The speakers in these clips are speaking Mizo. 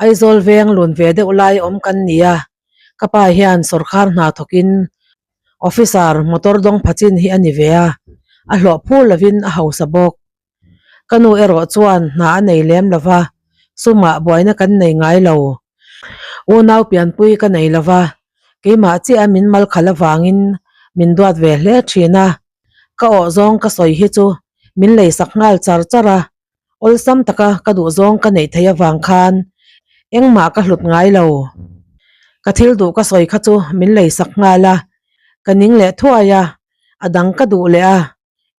Aizawl veng lun ve deuh lai awm kan ni a, ka pa hian sawrkhar hna thawkin officer motor dawng pha chin hi a ni ve a, a hlawh phur lovin a hausa bawk. Ka nu erawh chuan hna a nei lem lo va, sumah buaina kan nei ngai lo. Unau pianpui ka nei lo va, keimah chiah min mal khalh avangin min duat ve hle thin a. Ka awh zawng ka sawi hi chu min leisak nghal char char a, awlsam taka ka duh zawng ka neih theih avang khan engmah ka hlut ngai lo. Ka thil duh ka sawi kha chu min leisak nghal a, ka ning leh thuai a, a dang ka duh leh a.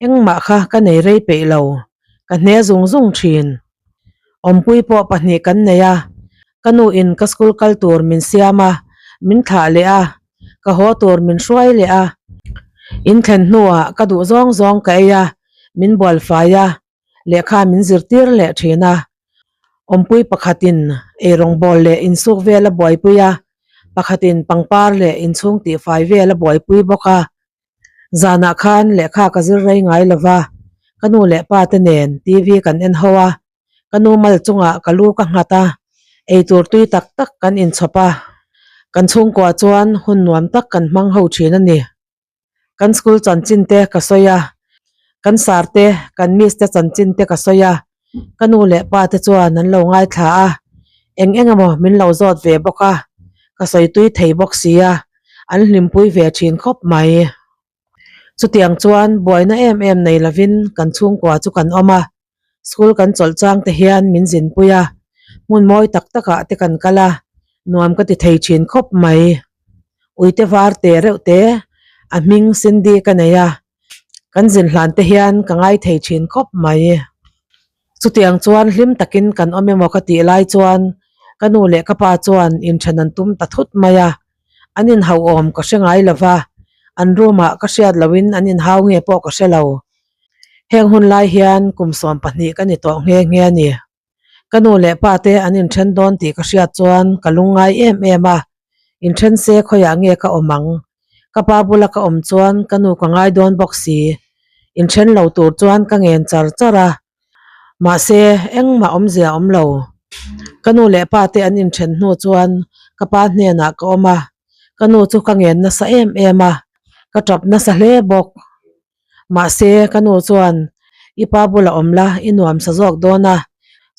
Engmah kha ka nei rei peih lo, ka hne zung zung thin. Awmpui pawh pahnih kan nei a, ka nu in ka school kal tur min siam a, min thlah leh a, ka haw tur min hruai leh a. In thlen hnuah ka duh zawng zawng ka ei a, min bual fai a, lehkha min zirtir leh thin a. Awmpui pakhatin eirawngbawl leh insuk vel a buaipui a, pakhatin pangpar leh inchhung tihfai vel a buaipui bawk a. Zanah khan lehkha ka zir rei ngai lo va, ka nu leh pa te nen TV kan en ho a, ka nu mal chungah ka lu ka nghat a, eitur tui tak tak kan inchhawp a, kan chhungkua chuan hun nuam tak kan hmang ho thin a ni. Kan school chanchin te ka sawi a, kan sar te, kan miss te chanchin te ka sawi a, ka nu leh pa te chuan an lo ngaithla a, eng eng emaw min lo zawt ve bawk a, ka sawi tui thei bawk si a, an hlimpui ve thin khawp mai. Chutiang chuan buaina em em nei lovin kan chhungkua chu kan awm a, school kan chawlh chang te hian min zinpui a, hmun mawi tak takah te kan kal a, nuam ka ti thei thin khawp mai. Uite var te reuh te a hming Cindy ka nei a. Kan zin hlan te hian ka ngai thei thin khawp mai. Chutiang chuan hlim takin kan awm emaw ka tih lai chuan ka nu leh ka pa chuan inthen an tum ta thut mai a, an inhauhawm ka hre ngai lo va, an room ah ka hriat lohin an inhau nge pawh ka hre lo. Heng hun lai hian kum 12 ka ni tawh nghe nghe a ni. Ka nu leh pa te an inthen dawn tih ka hriat chuan ka lungngai em em a, inthen se khawiah nge ka awm ang? Ka pa bula ka awm chuan ka nu ka ngai dawn bawk si. Inthen lo tur chuan ka ngen char char a, mahse engmah awmzia awm lo. Ka nu leh pa te an inthen hnu chuan ka pa hnenah ka awm a, ka nu chu ka ngen nasa em em a, ka tap nasa hle bawk. Mahse, ka nu chuan, I pa bulah awm la, i nuam sa zawk dawn a,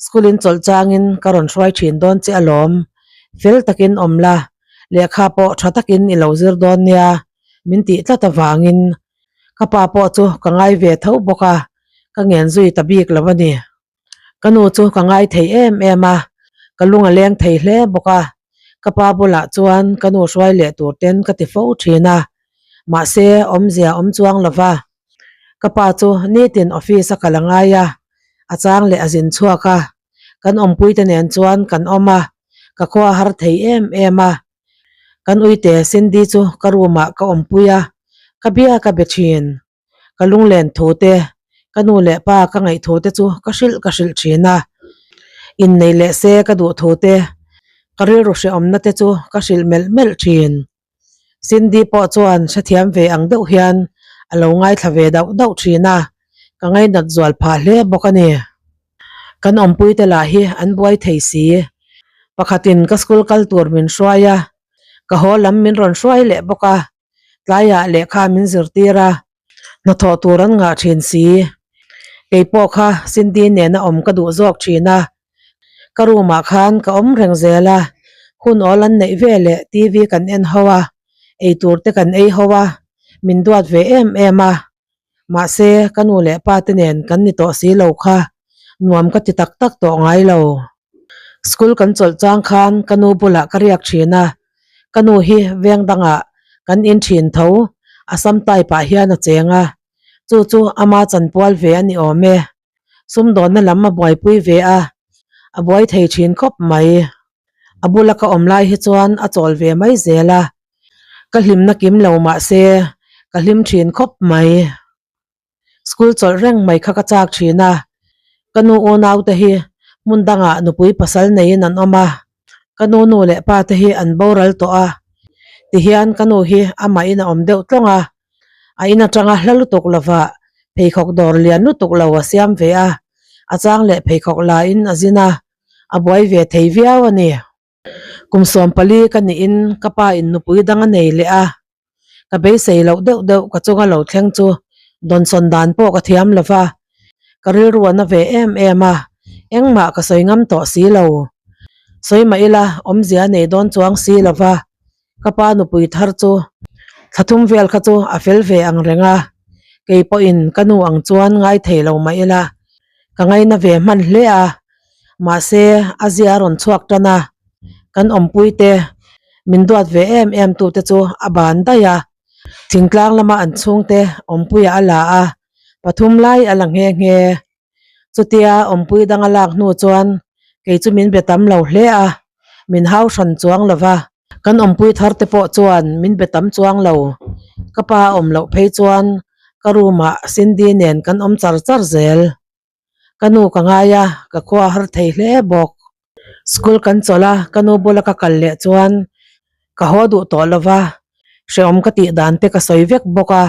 school in chawlh changin ka rawn hruai thin dawn che alawm. Fel takin awm la, lehkha pawh tha takin i lo zir dawn nia, min tih tlat avangin ka pa pawh chu ka ngai ve tho bawk a, ka ngen zui ta bik lo a ni. Ka nu chu ka ngai thei em em a, ka lung a leng thei hle bawk a, ka pa bulah chuan ka nu hruai leh tur ten ka ti fo thin a, mahse awmzia awm chuang lo va, ka pa chu nitin office a kal a ngai a, a chang leh a zin chhuak a, kan awmpui te nen chuan kan awm a, ka khua har thei em em a, kan uite Cindy chu ka room ah ka awmpui a, ka bia ka be thin. Ka lunglen thu te, ka nu leh pa ka ngaih thu te chu ka hrilh ka hrilh thin a. Innei leh se ka duh thu te, ka rilru hrehawmna te chu ka hrilh melh melh thin. Cindy pawh chuan hrethiam ve ang deuh hian a lo ngaithla ve dauh dauh thin a, ka ngainat zual phah hle bawk a ni. Kan awmpuite lah hi an buai thei si. Pakhatin ka school kal tur min hruai a, ka haw lam min rawn hruai leh bawk a. Tlaiah lehkha min zirtir a, hnathawh tur an ngah thin si. Kei pawh kha Cindy nena awm ka duh zawk thin a, ka room ah khan ka awm reng zel a, hun awl an neih ve leh TV kan en ho a, eitur te kan ei ho a, min duat ve em em a. Mahse, ka nu leh pa te nen kan ni tawh si lo kha, nuam ka ti tak tak tawh ngai lo. School kan chawlh chang khan ka nu bulah ka riak thin a, ka nu hi veng dangah kan in thin tho, Assam type ah hian a cheng a, chu chu ama chanpual ve a ni awm e. Sumdawnna lam a buaipui ve a, a buai thei thin khawp mai. A bula ka awm lai hi chuan a chawl ve mai zel a, ka hlimna kim lo mah se ka hlim thin khawp mai. School chawlh reng mai kha ka chak thin a, ka nu unau te hi hmun dangah nupui pasal neiin an awm a, ka nu nu leh pa te hi an boral tawh a, tihian ka nu hi amahin a awm deuh tlawng a, a in atanga hla lutuk lova pheikhawk dawr lian lutuk lo a siam ve a, a chang leh pheikhawk la in a zin a. a buai ve thei viau a ni. Kum 14 ka niin ka pa in nupui dang a nei leh a, ka beisei loh deuh deuh ka chunga lo thleng chu dawnsawn dan pawh ka thiam lo va, ka rilru a na ve em em a, engmah ka sawi ngam tawh si lo. Sawi mah ila awmzia a nei dawn chuang si lo va, ka pa nupui thar chu thla thum vel kha chu a fel ve ang reng a, kei pawhin ka nu ang chuan ngai thei lo mah ila ka ngaina ve hman hle a, mahse a zia a rawn chhuak tan a, kan awmpui te min duat ve em em tu te chu a ban daih a, thingtlang lama an chhungte awmpuiah a la a, pathum lai a la nghe nghe. Chutia awmpui dang a lak hnu chuan kei chu min be tam lo hle a, min hau hran chuang lo va. Kan awmpui thar te pawh chuan min be tam chuang lo. Ka pa a awm loh phei chuan ka room ah Cindy nen kan awm char char zel. Ka nu ka ngai a, ka khua a har thei hle bawk. School kan chawlh a, ka nu bula ka kal leh chuan ka haw duh tawh lo va, hrehawm ka tih dan te ka sawi vek bawk a.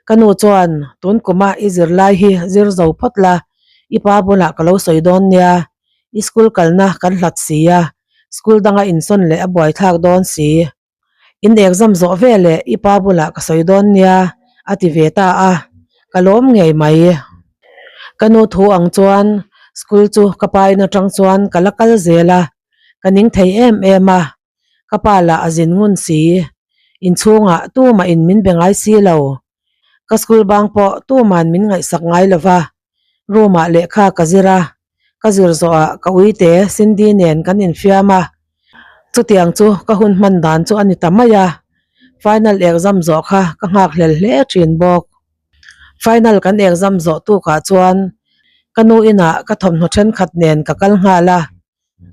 Ka nu chuan, Tun kuma i zirlai hi zir zo phawt la, i pa bulah ka lo sawi dawn nia, i school kalna kan hlat si a, school danga insawn leh a buaithlak dawn si. In exam zawh ve leh i pa bulah ka sawi dawn nia, a ti ve ta a, ka lawm ngei mai. Ka nu thu ang chuan school chu ka pa in atang chuan ka la kal zel a, ka ning thei em em a, Ka pa lah a zin ngun si. Inchhungah tumah in min be ngai si lo. Ka school bang pawh tuman min ngaihsak ngai lo va. Room ah lehkha ka zir a, ka zir zawhah ka uite Cindy nen kan infiam a. Chutiang chu ka hun hman dan chu a ni ta mai a. Final exam zawh kha ka nghakhlel hle thin bawk. Final kan exam zawh tukah chuan ka nu inah ka thawmhnaw thenkhat nen ka kal nghal a.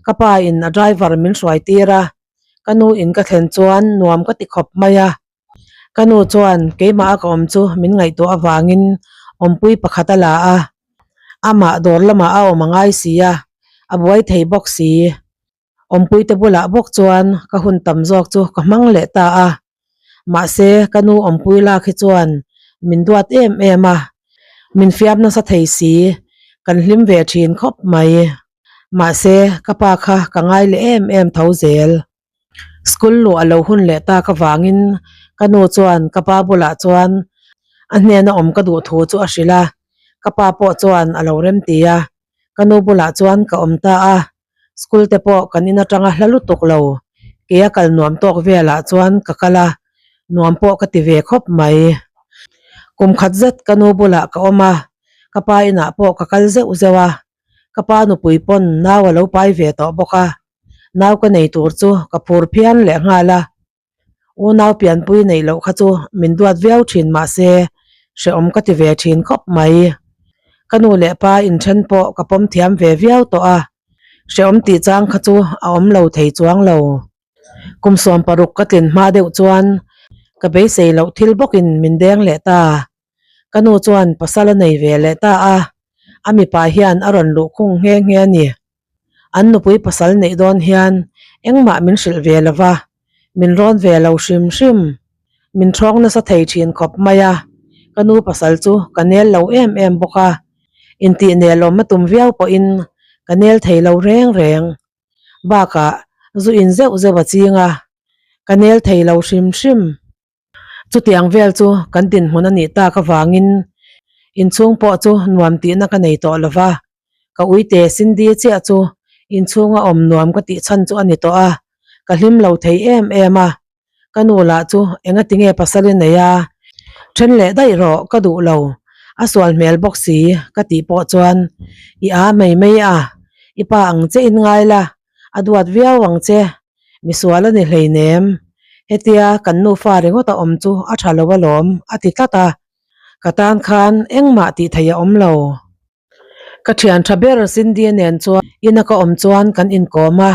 Ka pa in a driver min hruai tir a, ka nu in ka thlen chuan nuam ka ti khawp mai a. Ka nu chuan keimah a ka awm chu min ngaihtuah avangin awmpui pakhat a la a, amah dawr lamah a awm a ngai si a, a buai thei bawk si. Awmpui te bulah bawk chuan ka hun tam zawk chu ka hmang leh ta a. Mahse ka nu awmpui lak hi chuan min duat em em a, min fiam nasa thei si, kan hlim ve thin khawp mai. Mahse, ka pa kha ka ngai leh em em tho zel. School luh a lo hun leh tak avangin ka nu chuan ka pa bulah chuan a hnena awm ka duh thu chu a hrilh a, ka pa pawh chuan a lo remti a, ka nu bulah chuan ka awm ta a, school te pawh kan in atanga hla lutuk lo, kei a kal nuam tawk velah chuan ka kal a, nuam pawh ka ti ve khawp mai. Kum khat zet ka nu bulah ka awm a, ka pa inah pawh ka kal zeuh zeuh a, Ka pa nupui pawn nau a lo pai ve tawh bawk a, nau ka nei tur chu ka phur phian leh nghal a. Unau pianpui neih loh kha chu min duat viau thin mah se hrehawm ka ti ve thin khawp mai. Ka nu leh pa inthen pawh ka pawm thiam ve viau tawh a, hrehawm tih chang kha chu a awm lo thei chuang lo. Kum 60 ka tlin hma deuh chuan ka beisei loh thil bawkin min deng leh ta. Ka nu chuan pasal a nei ve leh ta a, a mipa hian a rawn luh khung nghe nghe a ni. An nupui pasal neih dawn hian engmah min hrilh ve lo va, min rawn ve lo hrim hrim. Min ṭhawng nasa thei ṭhin khawp mai a, ka nu pasal chu ka nel lo em em bawk a, intih nelawm a tum viau pawhin ka nel thei lo reng reng. Bakah zu in zeuh zeuh a ching a, ka nel thei lo hrim hrim. Chutiang vel chu kan dinhmun a nih tak avangin inchhung pawh chu nuam tihna ka nei tawh lo va, ka uite Cindy chiah chu inchhunga awm nuam ka tih chhan chu a ni tawh a, ka hlim lo thei em em a, ka nu lah chu engatinge pasal i nei a, then leh daih rawh ka duh lo, a sual hmel bawk si ka tih pawh chuan i a mai mai a, i pa ang che in ngai la, a duat viau ang che. Misual a ni hleinem, hetia kan nufa ringawt a awm chu a tha lo alawm a ti tlat a, ka tan khan engmah tih theih a awm lo. Ka thian tha ber Cindy nen chuan ina ka awm chuan kan inkawm a,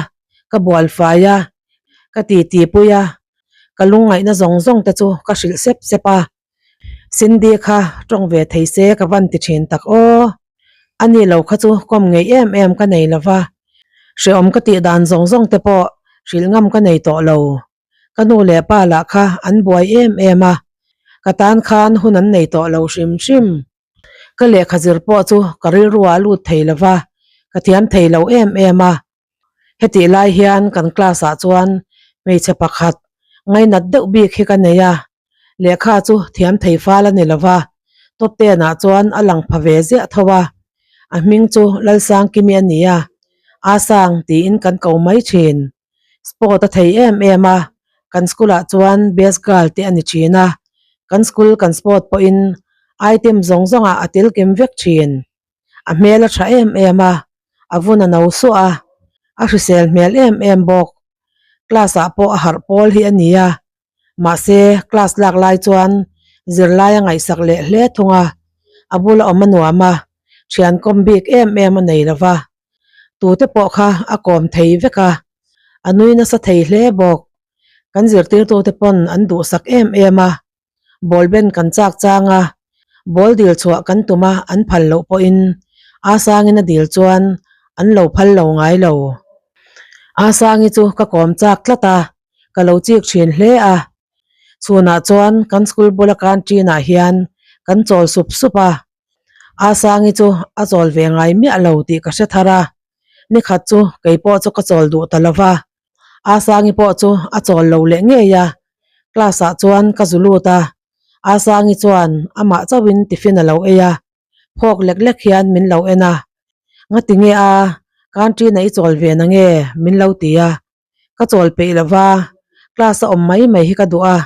ka bual fai a, ka titi pui a, ka lungngaihna zawng zawng te chu ka hrilh sep sep a. Cindy kha tawng ve thei se ka van ti thin tak aw. A ni lo kha chu kawm ngei em em ka nei lo va, hrehawm ka tih dan zawng zawng te pawh hrilh ngam ka nei tawh lo. Ka nu leh pa lah kha an buai em em a, ka tan khan hun an nei tawh lo hrim hrim. Ka lehkha zir pawh chu ka rilru ah lut thei lo va, ka thiam thei lo em em a. Hetih lai hian kan class ah chuan hmeichhe pakhat ngainat deuh bik hi ka nei a, lehkha chu thiam thei fal a ni lo va, top ten ah chuan a lang pha ve ziah tho a, a hming chu Lalsangkimi a ni a, Asang tiin kan ko mai thin. Sport a thei em em a, kan school ah chuan best girl te a ni thin a, kan school kan sport pawhin item zawng zawng ah a tel kim vek thin. A hmel a tha em em a, a vun a no suah a, a hrisel hmel em em bawk. Class ah pawh a harh pawl hi a ni a, mahse class lak lai chuan zirlai a ngaihsak leh hle thung a, a bula awm a nuam a, thian kawm bik em em a nei lo va, tute pawh kha a kawm thei vek a, a nui nasa thei hle bawk. Kan zirtirtute pawn an duhsak em em a, ball ben kan chak chang a, ball dil chhuah kan tum a an phal loh pawhin a sangin a dil chuan an lo phal lo ngai lo. A sangi chu ka kawm chak tlat a, ka lo chik thin hle a. Chhunah chuan kan school bula canteen ah hian kan chawl sup sup a, a sangi chu a chawl ve ngai miah lo tih ka hre thar a, nikhat chu keipawh chu ka chawl duh ta lo va. A Sangi pawh chu a chawl lo leh ngei a, class ah chuan ka zu lut a, A Sangi chuan amah chauhin tiffin a lo ei a, phawk lek lek hian min lo en a, Ngati nge a, canteen ah i chawl ve na nge? min lo ti a, ka chawl peih lo va, class a awm mai mai hi ka duh a,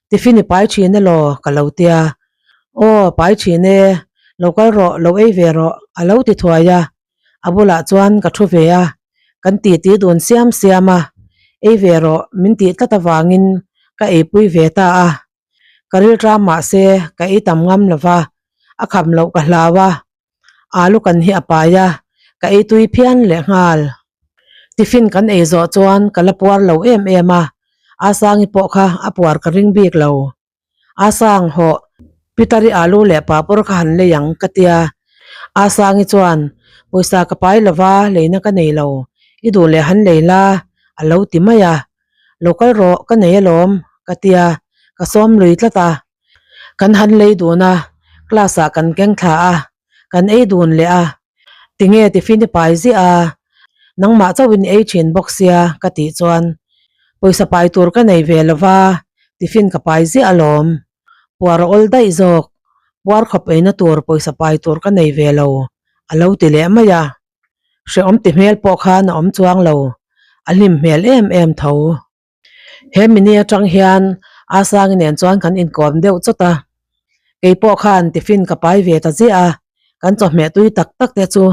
tiffin i pai thin elaw? ka lo tia, Aw pai thin e, lo kal rawh, lo ei ve rawh a lo ti thuai a, A bulah chuan ka thu ve a, kan titi dun siam siam a, ei ve rawh min tih tlat avangin ka eipui ve ta a. Ka rilṭam mahse ka ei tam ngam lo va, a kham loh ka hlau a, alu kan hi a pai a, ka ei tui phian leh nghal. Tiffin kan ei zawh chuan ka la puar lo em em a, Asangi pawh kha a puar ka ring bik lo. A sang hawh, Peter-i alu leh papawr kha han lei ang, ka tia. A sangi chuan, Pawisa ka pai lova, leina ka nei lo, i duh leh han lei la, a lo ti mai a. Lo kal rawh, ka nei alawm, ka tia, ka sawm lui tlat a. Kan han lei dun a, class ah kan keng thla a, kan ei dun leh a. Tinge tiffin i pai ziah a, nangmah chauhin i ei thin bawk sia ka tih chuan pawisa pai tur ka nei ve lova tiffin ka pai ziah alawm. Puar a awl daih zawk, puar khawp eina tur pawisa pai tur ka nei ve lo a lo ti leh mai a. Hrehawm ti hmel pawh khan a awm chuang lo, a hlim hmel em em tho. He mini atang hian Asangi nen chuan kan inkawm deuh chawt a, keipawh khan tiffin ka pai ve ta ziah a, kan chawhmeh tui tak tak te chu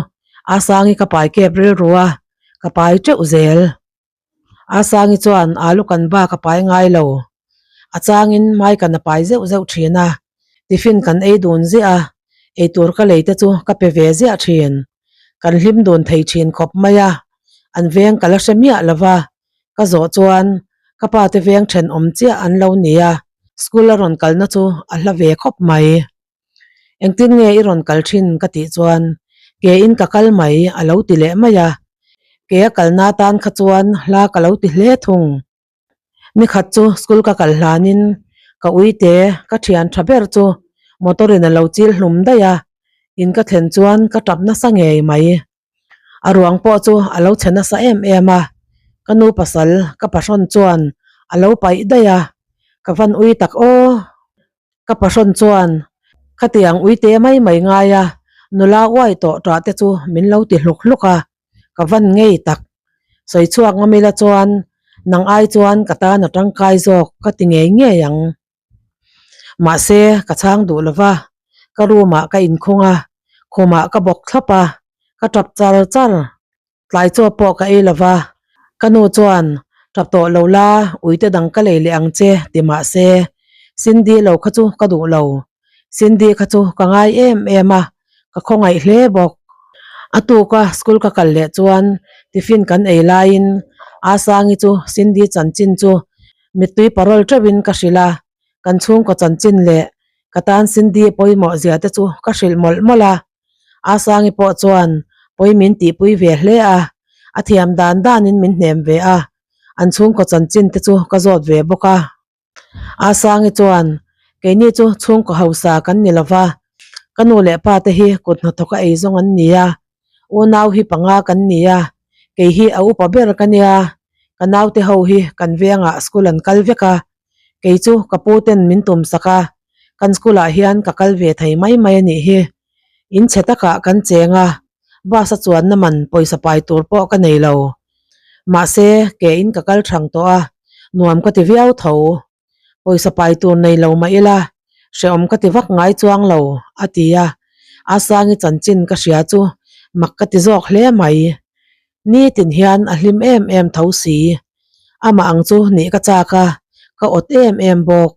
Asangi ka pai kep rilru a, ka pai teuh zel. Asangi chuan alu kan bak a pai ngai lo, a changin mai kan a pai zeuh zeuh thin a, tiffin kan ei dun ziah a, eitur ka lei te chu ka pe ve ziah thin. Kan hlim dun thei thin khawp mai a, an veng ka la hre miah lo va, Ka zawh chuan ka pa te veng thenawm chiah an lo ni a, school a rawn kalna chu a hla ve khawp mai. Engtin nge i rawn kal thin ka tih chuan ke in ka kal mai a lo ti leh mai a, ke a kalna atan kha chuan hla ka lo ti hle thung. Nikhat chu school ka kal hlanin ka uite ka thian tha ber chu motor in a lo chil hlum daih a, in ka thlen chuan ka tap nasa ngei mai. A ruang pawh chu a lo chhe nasa em em a, ka nu pasal ka pahrawn chuan a lo paih daih a, ka van ui tak aw. Ka pahrawn chuan khatiang uite mai mai ngai a, nula uai tawh tah te chu min lo ti hluk hluk a, ka van ngei tak. Sawi chhuak ngamila chuan nang ai chuan ka tan a tangkai zawk ka ti ngei ngei ang. Mahse, ka chhang duh lo va, ka room ah ka inkhung a, khumah ka bawk thlap a, ka tap char char. Tlai chaw pawh ka ei lo va, ka nu chuan, Tap tawh lo la, uite dang ka lei leh ang che, ti mahse, Cindy lo kha chu ka duh lo. Cindy kha chu ka ngai em em a, ka khawngaih hle bawk. A tuka school ka kal leh chuan tiffin kan ei laiin Asangi chu Cindy chanchin chu mittui parol teuhin ka hrilh a, kan chhungkaw chanchin leh ka tan Cindy pawimawh zia te chu ka hrilh mawlh mawlh a. Asangi pawh chuan pawi min tihpui ve hle a, a thiam dan danin min hnem ve a, an chhungkaw chanchin te chu ka zawt ve bawk a. Asangi chuan, Keini chu chhungkaw hausa kan ni lova, ka nu leh pa te hi kut hnathawk a ei zawng an ni a, unau hi panga kan ni a, Kei hi a upa ber ka nia, ka naute ho hi kan vengah school an kal vek a, kei chu ka pu ten min tum sak a, kan school ah hian ka kal ve thei mai mai a nih hi. In chhe takah kan cheng a, bus a chuanna man pawisa pai tur pawh ka nei lo. Mahse, ke in ka kal thang tawh a, nuam ka ti viau tho. Pawisa pai tur nei lo mah ila, hrehawm ka ti vak ngai chuang lo, a ti a. Asangi chanchin ka hria chu mak ka ti zawk hle mai. Nitin hian a hlim em em tho si. Amah ang chu nih ka chak a, ka awt em em bawk.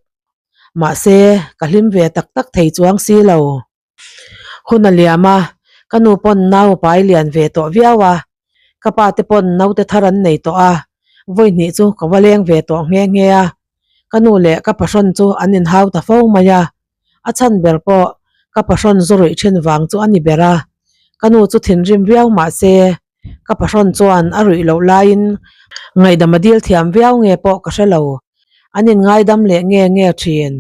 Mahse, ka hlim ve tak tak thei chuang si lo. Hun a liam a, ka nu pawn nau a pai lian ve tawh viau a, ka pa te pawn naute thar an nei tawh a, vawi hnih chu ka va leng ve tawh nghe nghe a, ka nu leh ka pahrawn chu an inhau ta fo mai a, a chhan ber pawh ka pahrawn zu ruih thin vang chu a ni ber a, ka nu chu thinrim viau mah se ka pahrawn chuan a ruih loh laiin ngaihdam a dil thiam viau nge pawh ka hre lo, an inngaidam leh nge nge thin.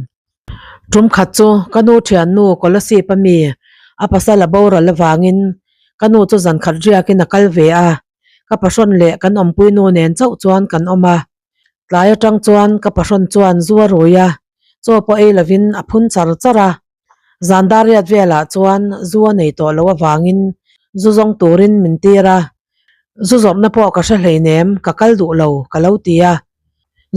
Tum khat chu ka nu thiannu Kolasib a mi a pasal a boral avangin ka nu chu zan khat riakin a kal ve a, ka pahrawn leh kan awmpui nu nen chauh chuan kan awm a. Tlai atang chuan ka pahrawn chuan zu a rui a, chaw pawh ei lovin a phun char char a. Zan dar riat velah chuan zu a nei tawh loh avangin zu zawng turin min tir a, zu zawrhna pawh ka hre hleinem ka kal duh lo ka lo ti a.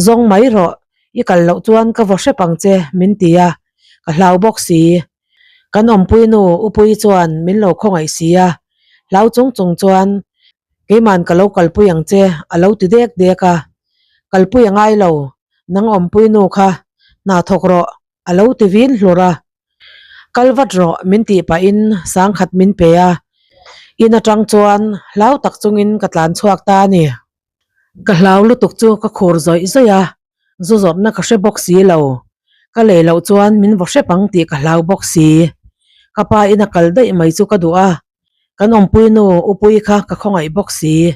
Zawng mai rawh, i kal loh chuan ka vaw hrep ang che, min ti a, ka hlau bawk si. Kan awmpui nu Upuii chuan min lo khawngaih si a, hlau chung chung chuan keiman ka lo kalpui ang che a lo ti dek dek a. Kalpui a ngai lo, nang awmpui nu kha hna thawk rawh a lo ti vin hlur a. Kal vat rawh min tih pahin sangkhat min pe a, in atang chuan hlau tak chungin ka tlan chhuak ta a ni. Ka hlau lutuk chu ka khur zawih zawih a, zu zawrhna ka hre bawk si lo. Ka lei loh chuan min vaw hrep ang tih ka hlau bawk si. Ka pa in a kal daih mai chu ka duh a, kan awmpui nu Upuii kha ka khawngaih bawk si.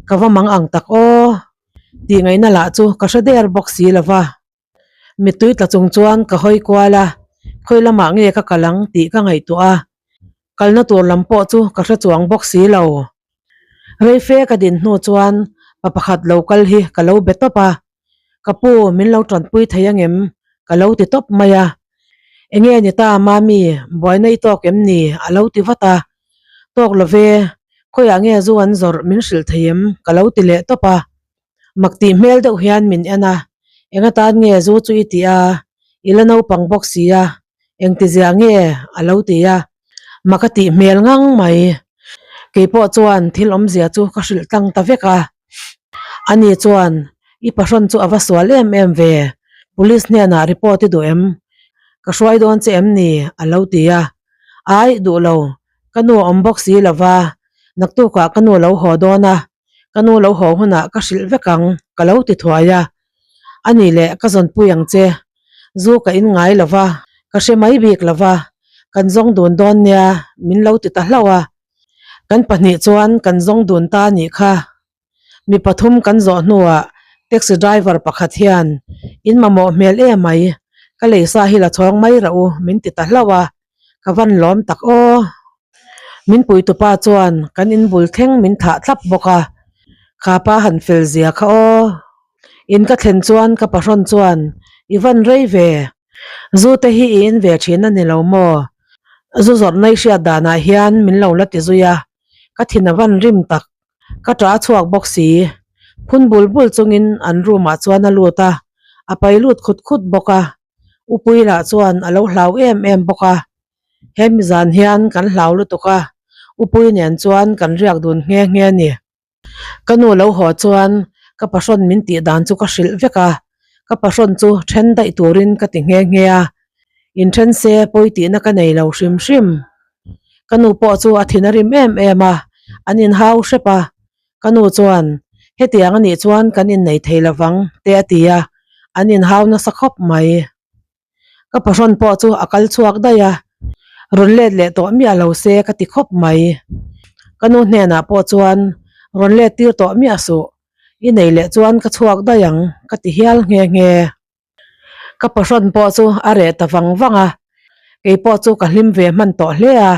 Ka va mang ang tak aw tih ngaihna lah chu ka hre der bawk si lo va. Mittui tla chung chuan ka hawi kual a, khawi lamah nge ka kal ang tih ka ngaihtuah a, kalna tur lam pawh chu ka hre chuang bawk si lo. Reife ka din hnu chuan pa pakhat lo kal hi ka lo be tawp a, ka pu min lo tanpui thei angem ka lo ti tawp mai a, enge ni ta mami buaina i tawk em ni a lo ti vat a, tawk lo ve, khawiah nge zu an zawrh min hrilh thei em ka lo ti leh tawp a. Mak tih hmel deuh hian min en a, eng atan nge zu chu i tih a, i la naupang bawk si a, engti zia nge a lo ti a, mak a tih hmel ngang mai. Kei pawh chuan thil awmzia chu ka hrilh tlang ta vek a, ani chuan i pahrawn chu a va sual em em ve, police hnenah report i duh em? Ka hruai dawn che em ni? a lo ti a, ai duh lo, ka nu a awm bawk si lo va, naktukah ka nu a lo haw dawn a, Ka nu lo haw hunah ka hrilh vek ang, ka lo ti thuai a. A nih leh ka zawnpui ang che. Zu ka in ngai lo va, ka hre mai bik lo va, kan zawng dun dawn nia, min lo ti ta hlauh a. Kan pahnih chuan kan zawng dun ta a nih kha. Mi pathum kan zawh hnuah taxi driver pakhat hian, In mamawh hmel em mai, ka leisa hi la chhawng mai rah u, min ti ta hlauh a. Ka van lawm tak aw. Min puitupa chuan kan in bul thleng min thah thlap bawk a, kha pa han fel zia kha aw. In ka thlen chuan ka pahrawn chuan i van rei ve. Zu te hi i in ve thin a ni lo maw? Zu zawrhna i hriat danah hian min lo la ti zui a, ka thin a van rim tak. Ka ṭah a chhuak bawk si. Phun bul bul chungin an room ah chuan a lut a, a pai lut khut khut bawk a. Upui lah chuan a lo hlau em em bawk a, he mi zan hian kan hlau lutuk a, Upui nen chuan kan riak dun nghe nghe a ni. Ka nu lo haw chuan ka pahrawn min tih dan chu ka hrilh vek a, ka pahrawn chu then daih turin ka ti nghe nghe a, inthen se pawi tihna ka nei lo hrim hrim. Ka nu pawh chu a thin a rim em em a, an inhau hrep a, Ka nu chuan, Hetiang a nih chuan kan innei thei lo vang, te a ti a, an inhau nasa khawp mai. Ka pahrawn pawh chu a kal chhuak daih a, rawn let leh tawh miah lo se ka ti khawp mai. Ka nu hnenah pawh chuan, Rawn let tir tawh miah suh, i nei leh chuan ka chhuak daih ang, ka ti hial nghe nghe. Ka pahrawn pawh chu a reh ta vang vang a, kei pawh chu ka hlim ve hman tawh hle a.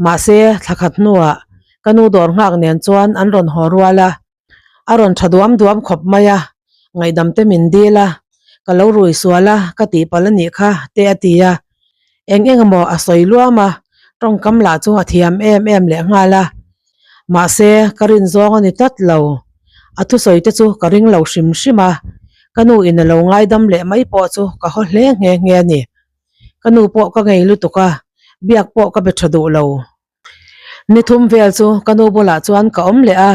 Mahse, thla khat hnuah Ka nu dawr nghak nen chuan an rawn haw rual a, a rawn tha duam duam khawp mai a, ngaihdam te min dil a, ka lo rui sual a ka tih palh a nih kha te a ti a, eng eng emaw a sawi luam a, tawngkam lah chu a thiam em em leh nghal a, mahse ka rin zawng a ni tlat lo, a thusawi te chu ka ring lo hrim hrim a, ka nu in a lo ngaidam leh mai pawh chu ka haw hle nghe nghe a ni, ka nu pawh ka ngei lutuk a, biak pawh ka be tha duh lo. Ni thum vel chu ka nu bulah chuan ka awm leh a,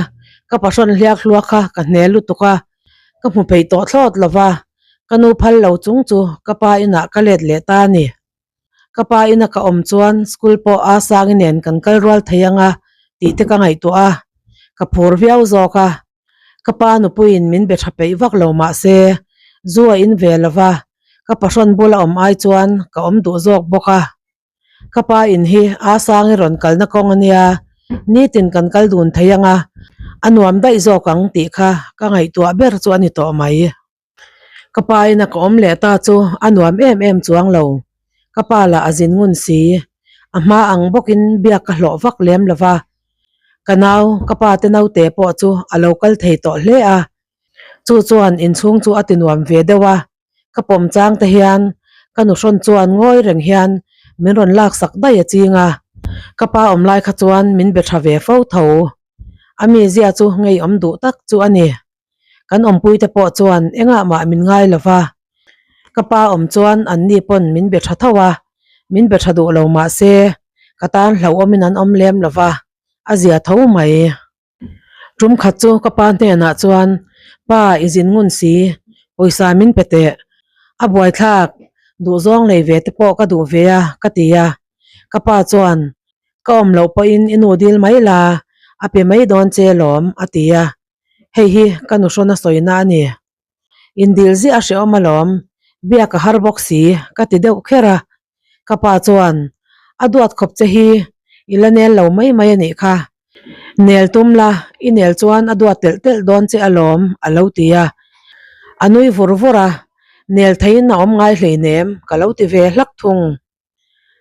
ka pahrawn hliak hluak kha ka hne lutuk a, ka hmu peih tawh thlawt lo va, ka nu phal lo chung chu ka pa inah ka let leh ta a ni. Ka pa ina ka awm chuan school pawh a sangi nen kan kal rual thei ang a tih te ka ngaihtuah a, ka phur viau zawk a. Ka pa nupuiin min be tha peih vak lo mah se zu a in ve lo va, ka pahrawn bula awm ai chuan ka awm duh zawk bawk a. Ka pa in hi a sangi rawn kalna kawng a nia, nitin kan kal dun thei ang a, a nuam daih zawk ang tih kha ka ngaihtuah ber chu a ni tawh mai. Ka pa ina ka awm leh ta chu a nuam em em chuang lo, ka pa lah a zin ngun si, a hma ang bawkin biak ka hlawh vak lem lo va, ka nau, ka pa te naute pawh chu a lo kal thei tawh hle a, chu chuan inchhung chu a ti nuam ve deuh a. Ka pawm chang te hian ka nu hrawn chuan ngawi reng hian min rawn lak sak daih a ching a, ka pa awm lai kha chuan min be tha ve fo tho. A mizia chu ngeiawm duh tak chu a ni. Kan awmpui te pawh chuan engah mah min ngai lo va, ka pa awm chuan anni pawn min be tha tho a, min be tha duh lo mah se ka tan hlauhawmin an awm lem lo va, a zia tho mai. Tum khat chu ka pa hnenah chuan, Pa, i zin ngun si, pawisa min pe teh. A buaithlak, duhzawng lei ve te pawh ka duh ve a, ka ti a. Ka pa chuan, Ka awm loh pawhin i nu dil mai la, a pe mai dawn che lawm, a ti a. Hei hi ka nuhrawn a sawina a ni. Indil ziah a hrehawm alawm, biak a har bawk si, ka ti deuh kher a. Ka pa chuan, A duat khawp che hi i la nel lo mai mai a nih kha. Nel tum la, i nel chuan a duat telh telh dawn che alawm, a lo ti a. A nui vur vur a, Nel theiin a awm ngai hleinem, ka lo ti ve hlak thung.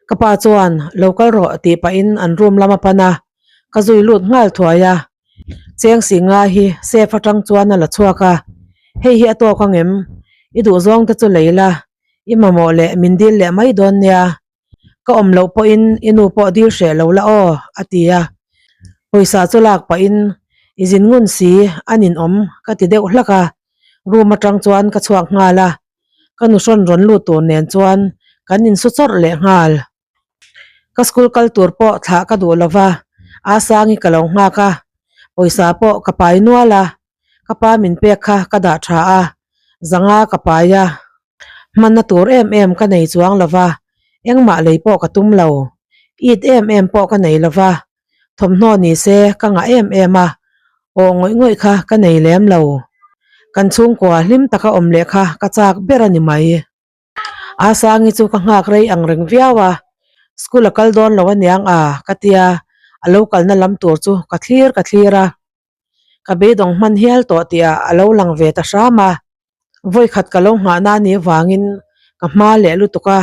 Ka pa chuan lo kal rawh tih pahin an room lam a pan a, ka zui lut nghal thuai a. Cheng Singa hi safe atang chuan a la chhuak a, Hei hi a tawk ang em? I duhzawng te chu lei la, i mamawh leh min dil leh mai dawn nia. Ka awm loh pawhin i nu pawh dil hreh lo la aw, a ti a. Pawisa chu lak pahin i zin ngun si a ninawm ka ti deuh hlak a, room atang chuan ka chhuak nghal a. Ka nu hrawn rawn lut tur nen chuan kan insu chawrh leh nghal. Ka school kal tur pawh thlah ka duh lo va, Asangi ka lo nghak a, pawisa pawh ka pai nual a, ka pa min pek kha ka dah tha a, zanga ka pai a, hmanna tur em em ka nei chuang lo va, engmah lei pawh ka tum lo, it em em pawh ka nei lo va, Thawmhnaw ni se ka ngah em em a, aw ngawih ngawih kha ka nei lem lo. Kan chhungkua hlim taka awm leh kha ka chak ber a ni mai. Asangi chu ka nghak rei ang reng viau a, school a kal dawn lo aniang a ka tia, a lo kalna lam tur chu ka thlir ka thlir a. Ka beidawng hman hial tawh tihah a lo lang ve ta hram a, vawikhat ka lo nghahna a nih vangin ka hma leh lutuk a,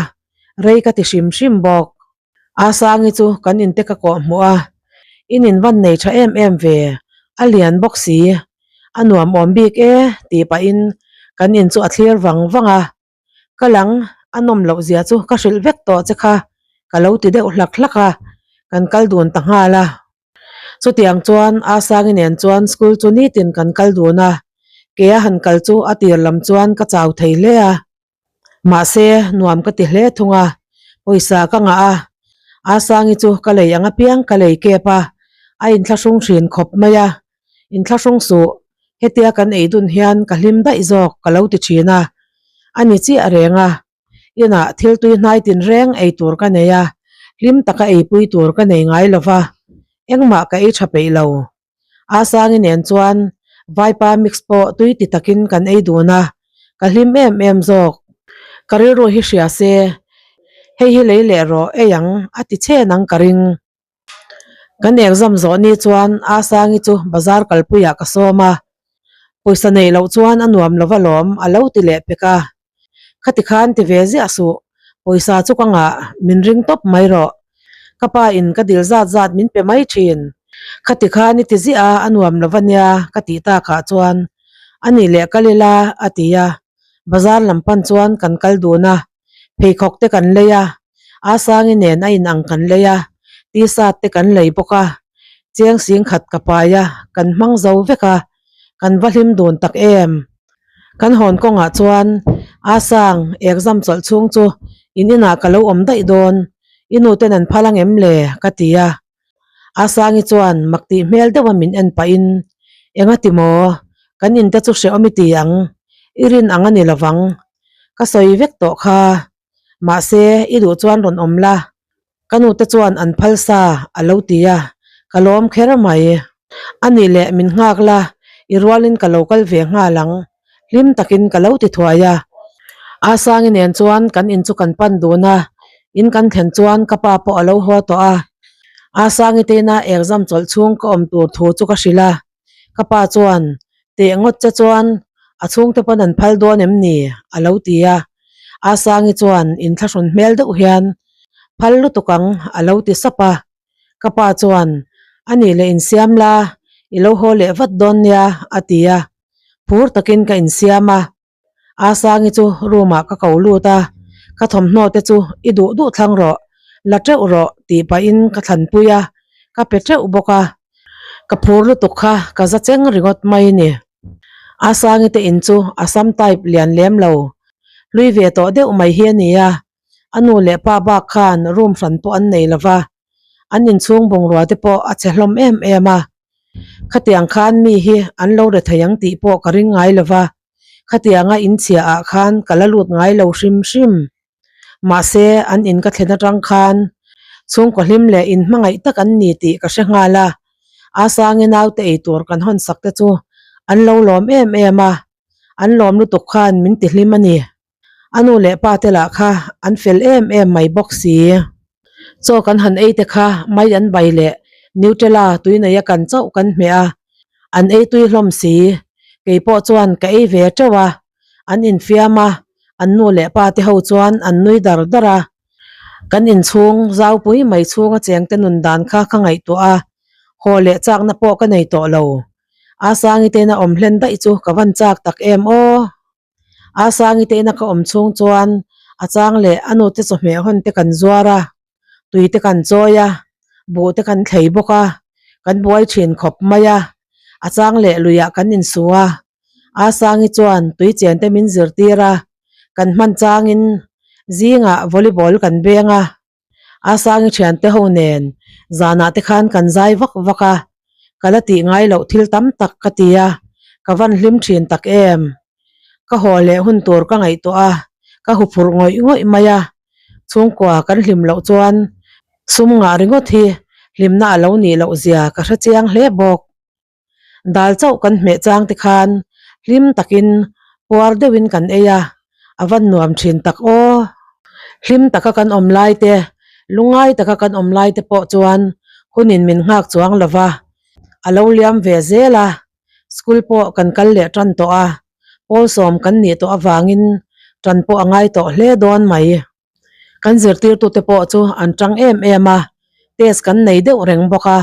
rei ka ti hrim hrim bawk. Asangi chu kan inte ka kawh hmuh a, in invan nei tha em em ve, a lian bawk si, a nuam awm bik e tih pahin kan in chu a thlir vang vang a, ka lang a nawm loh zia chu ka hrilh vek tawh che kha ka lo ti deuh hlak hlak a, kan kal dun ta nghal a. Chutiang chuan Asangi nen chuan school chu nitin kan kal dun a, ke a han kal chu a tir lam chuan ka chau thei hle a. Mahse, nuam ka ti hle thung a, pawisa ka ngah a, Asangi chu ka lei ang apiang ka lei kep a, a inthlahrung hrin khawp mai a, inthlahrung suh, hetia kan ei dun hian ka hlim daih zawk ka lo ti thin a, a ni chiah reng a, inah thil tui hnai tinreng ei tur ka nei a, hlim taka eipui tur ka nei ngai lo va, engmah ka ei tha peih lo. Asangi nen chuan vaipa mix pawh tui ti takin kan ei dun a, ka hlim em em zawk. Ka rilru hi hria se, hei hi lei leh rawh ei ang a ti chhen ang ka ring. Kan exam zawh ni chuan Asangi chu bazar kalpuiah ka sawm a, pawisa neih loh chuan a nuam lo alawm a lo ti leh pek a. Khati khan ti ve ziah suh, pawisa chu ka ngah, min ring tawp mai rawh. Ka pa in ka dil zat zat min pe mai thin. Khati khan i ti ziah a, a nuam lo va nia ka tih takah chuan a nih leh kal ila a ti a, bazar lam pan chuan kan kal dun a, pheikhawk te kan lei a, Asangi nen a inang kan lei a, t-shirt te kan lei bawk a, cheng sing khat ka pai a, kan hmang zo vek a, kan va hlim dun tak em. Kan hawn kawngah chuan Asang exam chawlh chhung chu in inah ka lo awm daih dawn, i nu ten an phal ang em le? ka ti a. Asangi chuan mak tih hmel deuha min en pahin, Enga ti maw? Kan inte chu hrehawm i ti ang, i rin ang a ni lovang. Ka sawi vek tawh kha. Mahse, i duh chuan rawn awm la. Ka nute chuan an phal sa a lo ti a, ka lawm kher mai. A nih leh min nghak la, i rualin ka lo kal ve nghal ang. Hlim takin ka lo ti thuai a. Asangi nen chuan kan in chu kan pan dun a, in kan thlen chuan ka pa pawh a lo haw tawh a. Asangi tena exam chawlh chhung ka awm tur thu chu ka hrilh a. Ka pa chuan, Teh ngawt che chuan a chhungte pawn an phal dawn em ni? a lo ti a. Asangi chuan inthlahrun hmel deuh hian, Phal lutuk ang a lo ti sap a. Ka pa chuan, A nih leh insiam la, i lo haw leh vat dawn nia a ti a. Phur takin ka insiam a. Asangi chu room ah ka ko lut a, ka thawmhnaw te chu i duh duh thlang rawh, la teuh rawh tih pahin ka thlanpui a, ka pe teuh bawk a. Ka phur lutuk kha ka za cheng ringawt mai ni. Asangi te in chu Assam type lian lem lo, hlui ve tawh deuh mai hi a ni a, a nu leh pa bak khan room hran pawh an nei lova, an inchhung bungrua te pawh a chhe hlawm em em a. Khatiang khan mi hi an lo re thei ang tih pawh ka ring ngai lo va, khatianga inchhia ah khan ka la lut ngai lo hrim hrim. Mahse, an in ka thlen atang khan chhungkaw hlim leh in hmangaih tak an ni tih ka hre nghal a, Asangi naute ei tur kan hawn sak te chu an lo lawm em em a, an lawm lutuk khan min ti hlim a ni. A nu leh pa te lah kha an fel em em mai bawk si. Chaw kan han ei te kha mai an bai leh Nutella tui neia kan chauh kan hmeh a, an ei tui hlawm si. Kei pawh chuan ka ei ve teuh a, an infiam a, an nu leh pa te ho chuan an nui dar dar a. Kan inchhung zaupui mai chhunga chengte nun dan kha ka ngaihtuah a, haw leh chakna pawh ka nei tawh lo. Asangi tena awm hlen daih chu ka van chak tak em aw. A sangi te ina ka awm chhung chuan a chang leh a nute chawhmeh hawn te kan zuar a, tui te kan chawi a, buh te kan thlei bawk a, kan buai thin khawp mai a, a chang leh luiah kan insu a. A sangi chuan tui chen te min zirtir a, kan hman changin zingah volleyball kan beng a. A sangi thiante ho nen zanah te khan kan zai vak vak a, ka la tih ngai loh thil tam tak ka ti a, ka van hlim thin tak em. Ka haw leh hun tur ka ngaihtuah a, ka huphurh ngawih ngawih mai a, chhungkua kan hlim loh chuan sum ngah ringawt hi hlimna a lo nih loh zia ka hre chiang hle bawk. Dal chauh kan hmeh chang te khan hlim takin puar deuhin kan ei a, a van nuam thin tak aw. Hlim taka kan awm lai te, lungngai taka kan awm lai te pawh chuan hunin min nghak chuang lo va, a lo liam ve zel a, school pawh kan kal leh tan tawh a, pawl sawm kan nih tawh avangin tan pawh a ngai tawh hle dawn mai. Kan zirtirtute pawh chu an tang em em a, test kan nei deuh reng bawk a.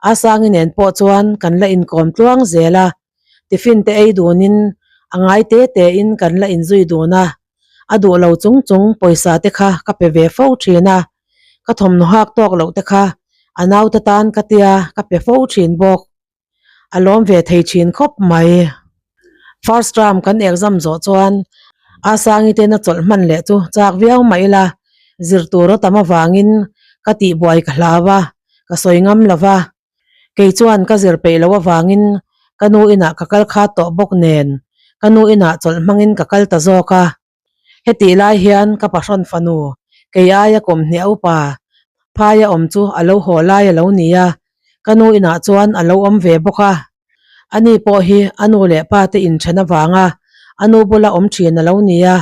Asangi nen pawh chuan kan la inkawm tluang zel a, tiffin te ei dunin a ngai te tein kan la inzui dun a. A duh lo chung chung pawisa te kha ka pe ve fo thin a, ka thawmhnaw hak tawk loh te kha a naute tan ka tia ka pe fo thin bawk. A lawm ve thei thin khawp mai. First term kan exam zawh chuan Asangi tena chawlh hman leh chu chak viau mah ila zir tur a tam avangin ka tihbuai ka hlau a, ka sawi ngam lo va. Kei chuan ka zir peih loh avangin ka nu inah ka kal khat tawh bawk nen ka nu inah chawlh hmangin ka kal ta zawk a. Hetih lai hian ka pahrawn fanu, kei aia kawmhnih a upa, phaia awm chu a lo haw lai a lo ni a, ka nu inah chuan a lo awm ve bawk a. Ani pawh hi a nu leh pa te inthen avanga a nu bula awm thin a lo ni a,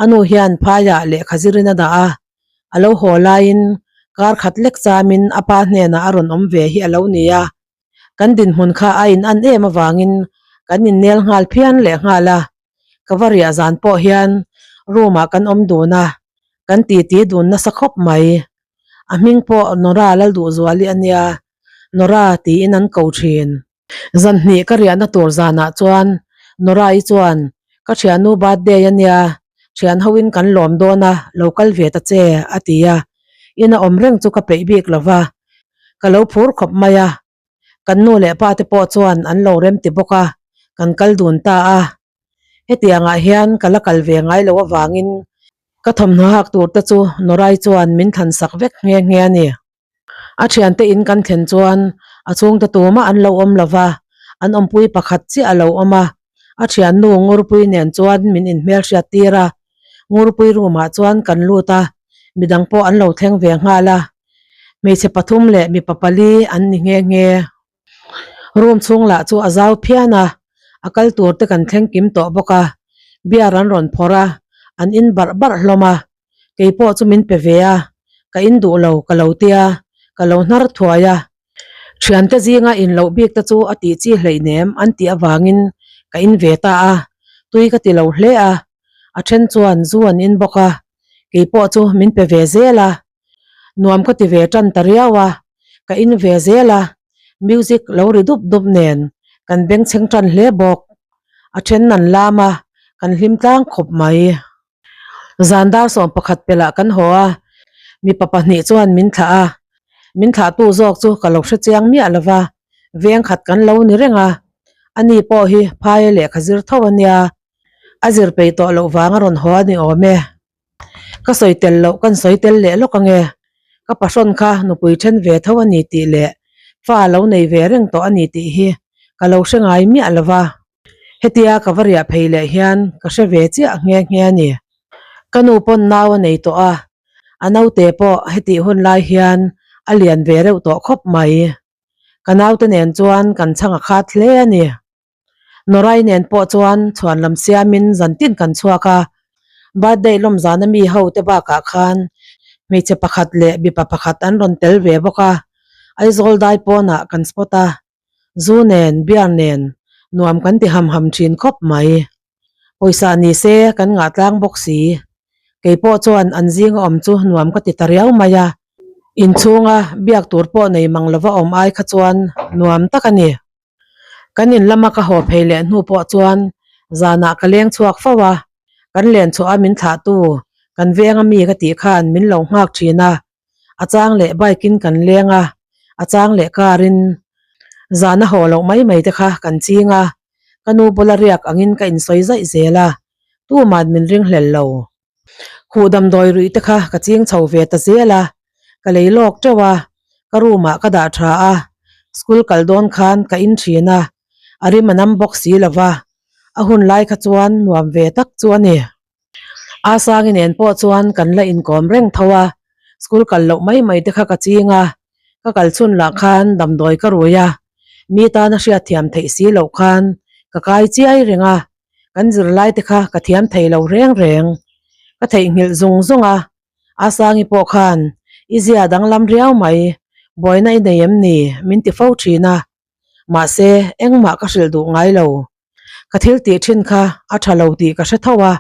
a nu hian phaiah lehkha zirin a dah a, a lo haw laiin kar khat lek chamin a pa hnenah a rawn awm ve hi a lo ni a. Kan dinhmun kha a in an em avangin kan innel nghal phian leh nghal a, ka va riah zan pawh hian room ah kan awm dun a, kan titi dun nasa khawp mai. A hming pawh Nora Lalduhzuali a nia. Nora tiin an ko thin. Zan hnih ka riahna tur zanah chuan Nora-i chuan, Ka thiannu birthday a nia, thian hoin kan lawm dawn a, lo kal ve ta che, a ti a. Ina awm reng chu ka peih bik lo va, ka lo phur khawp mai a. Kan nu leh pa te pawh chuan an lo rem ti bawk a, kan kal dun ta a. Hetiangah hian ka la kal ve ngai lo avangin ka thawmhnaw hak tur te chu Nora-i chuan min thlan sak vek nghe nghe a ni. A thiante in kan thlen chuan a chhungte tumah an lo awm lo va, an awmpui pakhat chiah a lo awm a. A thiannu Ngurpui nen chuan min inhmelhriat tir a, Ngurpui room ah chuan kan lut a, midang pawh an lo thleng ve nghal a. Hmeichhe pathum leh mipa pali an ni nghe nghe. Room chhung lah chu a zau phian a, a kal tur te kan thleng kim tawh bawk a, beer an rawn phawrh a, an in barh barh hlawm a. Kei pawh chu min pe ve a, ka in duh lo ka lo tia, ka lo hnar thuai a. Thiante zinga in loh bik te chu a tih chi hleihnem an tih avangin ka in ve ta a, tui ka ti lo hle a, a then chuan zu an in bawk a, kei pawh chu min pe ve zel a, nuam ka ti ve tan ta riau a, ka in ve zel a, music lo ri dup dup nen kan bengchheng tan hle bawk, a then an lam a, kan hlim tlang khawp mai. Zan dar 11 pelh ah kan haw a, mipa pahnih chuan min thlah a, min thlahtu zawk chu ka lo hre chiang miah lo va, veng khat kan lo ni reng a, ani pawh hi phaia lehkha zir tho a nia, a zir peih tawh loh vang a rawn haw a ni awm e. Ka sawi tel loh kan sawi tel leh lawk ange, ka pahrawn kha nupui then ve tho a ni tih leh fa lo nei ve reng tawh a ni tih hi ka lo hre ngai miah lo va. Hetia ka va riah phei leh hian ka hre ve chiah nghe nghe a ni. Ka nu pawn nau a nei tawh a, a naute pawh hetih hun lai hian a lian ve reuh tawh khawp mai. Ka naute nen chuan kan chhang a khat hle a ni. Norai nen pawh chuan chhuan lam siamin zantin kan chhuak a, birthday lawm zana mi ho te bakah khan hmeichhe pakhat leh mipa pakhat an rawn tel ve bawk a, Aizawl dai pawnah kan spot a, Zu nen, beer nen nuam kan ti ham ham thin khawp mai. Pawisa ni se kan ngah tlang bawk si. Kei pawh chuan an zinga awm chu nuam ka ti ta riau mai a. Inchhunga biak tur pawh nei mang lova awm ai kha chuan nuam tak a ni. Kan in lama ka haw phei leh hnu pawh chuan zanah ka leng chhuak fo a, kan len chhuah a min thlahtu kan venga mi ka tih khan min lo nghak thin a. A chang leh bike in kan leng a, a chang leh car in zan a haw loh mai mai te kha kan ching a, ka nu bula riak angin ka insawi zaih zel a, tuman min ring hlel lo. Khuh damdawi ruih te kha ka ching chho ve ta zel a, ka lei lawk teuh a, ka room ah ka dah tha a, school kal dawn khan ka in thin a, a rim a nam bawk si lo va, a hun lai kha chuan nuam ve tak chu a ni. A Sangi nen pawh chuan kan la inkawm reng tho a, school kal loh mai mai te kha ka ching a, ka kal chhun lah khan damdawi ka rui a, mi tana hriatthiam theih si loh khan ka kai chiai reng a, kan zirlai te kha ka thiam thei lo reng reng. Ka theihnghilh zung zung a, A Sangi pawh khan i zia danglam riau mai, buaina i nei em ni? min ti fo thin a, mahse engmah ka hrilh duh ngai lo. Ka thil tih thin kha a tha lo tih ka hre tho a,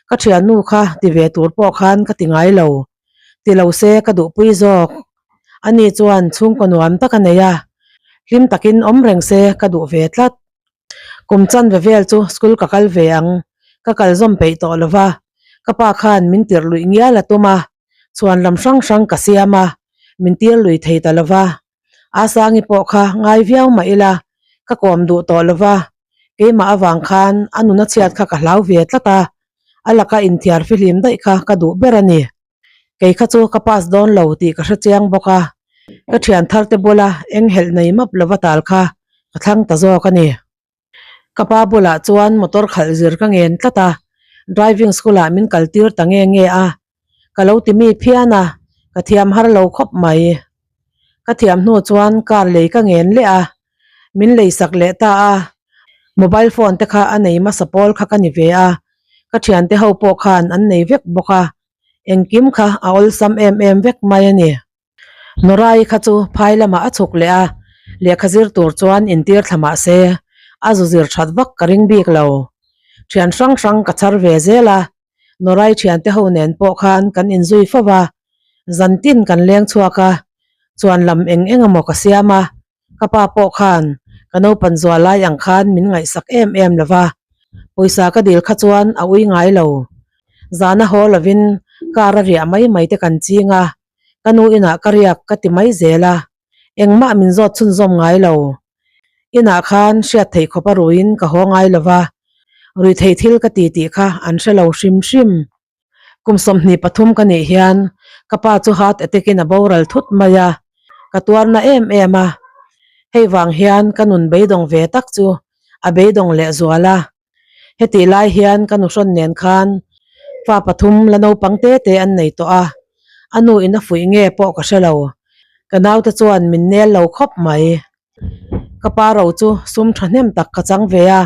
ka thiannu kha ti ve tur pawh khan ka ti ngai lo. Ti lo se ka duhpui zawk. Ani chuan chhungkaw nuam tak a nei a, hlim takin awm reng se ka duh ve tlat. Kum chanve vel chu school ka kal ve ang, ka kal zawm peih tawh lo va, ka pa khan min tirh luih ngial a tum a, chhuan lam hrang hrang ka siam a, min tir lui thei ta lo va. A Sangi pawh kha ngai viau mah ila, ka kawm duh tawh lo va, keimah avang khan a nuna chhiat kha ka hlau ve tlat a, a laka inthiar fihlim daih kha ka duh ber a ni. Kei kha chu ka pass dawn lo tih ka hre chiang bawk a, ka thian thar te bula eng helh nei map lova tal kha ka thlang ta zawk a ni. Ka pa bulah chuan motor khalh zir ka ngen tlat a, driving school ah min kal tir ta nge nge a, ka lo ti mi phian a, ka thiam har lo khawp mai. Ka thiam hnu chuan car lei ka ngen leh a, min lei sak leh ta a, mobile phone te kha a nei hmasa pawl kha ka ni ve a, ka thiante ho pawh khan an nei vek bawk a, engkim kha a awlsam em em vek mai a ni. Norai kha chu phai lamah a chhuk leh a, lehkha zir tur chuan intir thla mah se, a zu zir that vak ka ring bik lo. Thian hrang hrang ka chhar ve zel a, Norai thiante ho nen pawh khan kan inzui fo va, zantin kan leng chhuak a, chuan lam eng eng emaw ka siam a. Ka pa pawh khan ka naupan zual lai ang khan min ngaihsak em em lo va, pawisa ka dil kha chuan a ui ngai lo. Zana haw lovin car a riah mai mai te kan ching a, ka nu inah ka riak ka ti mai zel a, engmah min zawt chhunzawm ngai lo. Inah khan hriat theih khawp a ruiin ka haw ngai lo va, ruihtheih thil ka ti tih kha an hre lo hrim hrim. Kum 23 ka nih hian ka pa chu heart attack in a boral thut mai a, ka tuarna em em a. Hei vang hian ka nun beidawng ve tak chu a beidawng leh zual a. Hetih lai hian ka nuhrawn nen khan fa pathum la naupang te te an nei tawh a, a nu in a fuih nge pawh ka hre lo. Ka naute chuan min nel lo khawp mai. Ka pa ro chu sum thahnem tak ka chang ve a,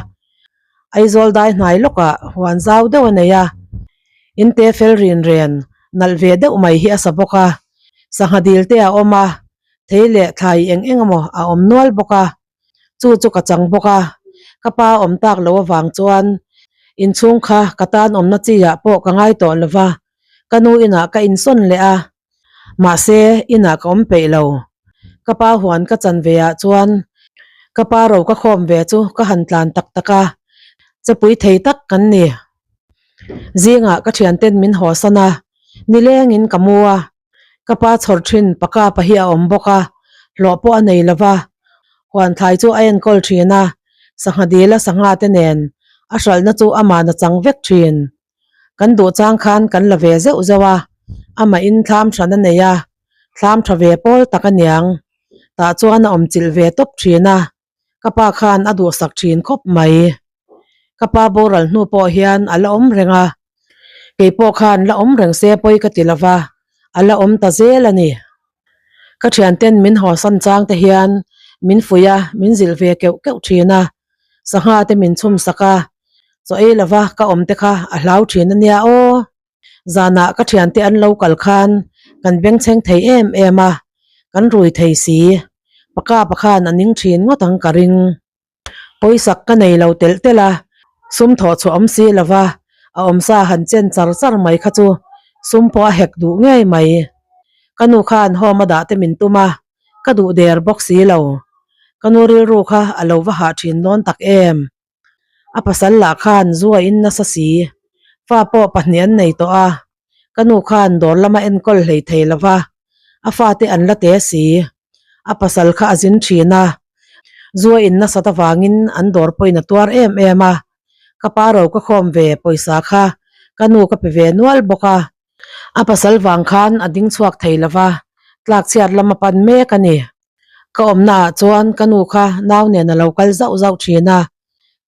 Aizawl dai hnai lawkah huan zau deuh a nei a, in te fel rin ren nalh ve deuh mai hi a sa bawk a, sangha dil te a awm a, thei leh thlai eng eng emaw a awm nual bawk a, chu chu ka chang bawk a, ka pa awm tak lo avang chuan inchhung kha ka tan awmna chi ah pawh ka ngai tawh lo va, ka nu inah ka insawn leh a. Mahse, inah ka awm peih lo. Ka pa huan ka chan ve ah chuan ka pa ro ka khawm ve chu ka han tlan tak tak a, chepui thei tak kan ni. Zingah ka thianten min hawsan a, nilengin ka mu a, ka pa chhawr thin paka pa hi a awm bawk a, hlawh pawh a nei lo va, huan thlai chu a enkawl thin a, sangha dila sangha te nen a hralhna chu amah na chang vek thin. Kan duh chang khan kan la ve zeuh zeuh a, amahin thlam hran a nei a, thlam tha ve pawl tak a niang. Tah chuan a awm chilh ve tawp thin a, ka pa khan a duhsak thin khawp mai. Ka pa boral hnu pawh hian a la awm reng a, kei pawh khan la awm reng se pawi ka ti lo va, a la awm ta zel a ni. Ka thianten min hawsan chang te hian min fuih a, min zilh ve keuh keuh thin a, sangha te min chhum sak a, chaw ei lova ka awm te kha a hlau thin a nia aw. Zanah ka thiante an lo kal khan kan bengchheng thei em em a, kan rui thei si. Paka pakhan a ning thin ngawt ang ka ring. Pawisak ka nei lo telh telh a, sum thawh chhuah awm si lova a awmsa han chen char char mai kha chu sum pawh a hek duh ngei mai. Ka nu khan home a dah te min tum a, ka duh der bawk si lo. Ka nu rilru kha a lo va hah thin dawn tak em. A pasal lah khan zu a in nasa si. Fa pawh pahnih an nei tawh a, ka nu khan dawr lama enkawl hlei thei lo va, a fate an la te si. A pasal kha a zin thin a, zu a in nasat avangin an dawr pawhin a tuar em em a. Ka pa ro ka khawm ve pawisa kha ka nu ka pe ve nual bawk a. A pasal vang khan a ding chhuak thei lo va, tlakchhiat lam a pan mek a ni. Ka awmna ah chuan ka nu kha nau nen a lo kal zauh zauh thin a,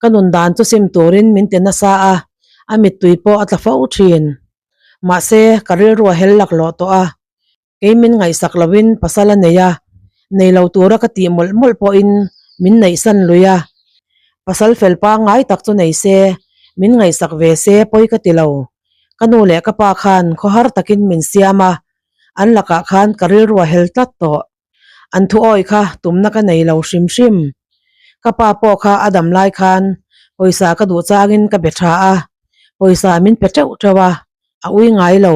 ka nun dan chu sim turin min ti nasa a, a mittui pawh a tla fo thin. Mahse, ka rilru a hel laklawh tawh a, kei min ngaihsak loin pasal a nei a, nei lo tura ka tih mawlh mawlh pawhin min neihsan lui a, pasal fel pangngai tak chu nei se, min ngaihsak ve se pawi ka ti lo. Ka nu leh ka pa khan khawhar takin min siam a, an lakah khan ka rilru a hel tlat tawh. An thu awi kha tumna ka nei lo hrim hrim. Ka pa pawh kha a dam lai khan pawisa ka duh changin ka be tha a, pawisa min pe teuh teuh a, a ui ngai lo.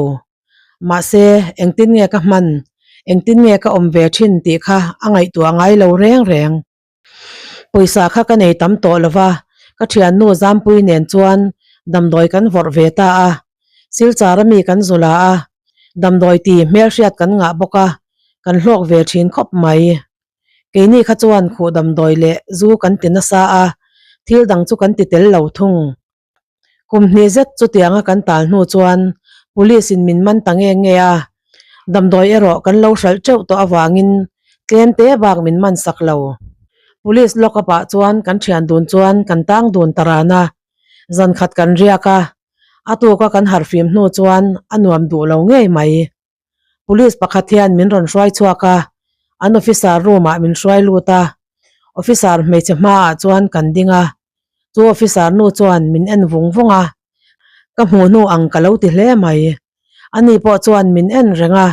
Mahse, engtin nge ka hman, engtin nge ka awm ve thin tih kha a ngaihtuah ngai lo reng reng. Pawisa kha ka nei tam tawh lo va, ka thiannu Zampui nen chuan damdawi kan vawrh ve ta a. Silchar ami kan zu la a, damdawi ti hmelhriat kan ngah bawk a, kan hlawk ve thin khawp mai. Keini kha chuan khuh damdawi leh zu kan ti nasa a, thil dang chu kan ti tel lo thung. Kum hnih zet chutianga kan tal hnu chuan police in min man ta nge nge a, damdawi erawh kan lo hralh teuh tawh avangin tlem te bak min man sak lo. Police lock up ah chuan kan thian dun chuan kan tang dun ta ran a, zan khat kan riak a, a tuka kan harhfim hnu chuan a nuam duh lo ngei mai. Police pakhat hian min rawn hruai chhuak a, an officer room ah min hruai lut a, officer hmeichhe hmaah chuan kan ding a, chu officer nu chuan min en vung vung a, ka hmuh hnu ang ka lo ti hle mai, ani pawh chuan min en reng a,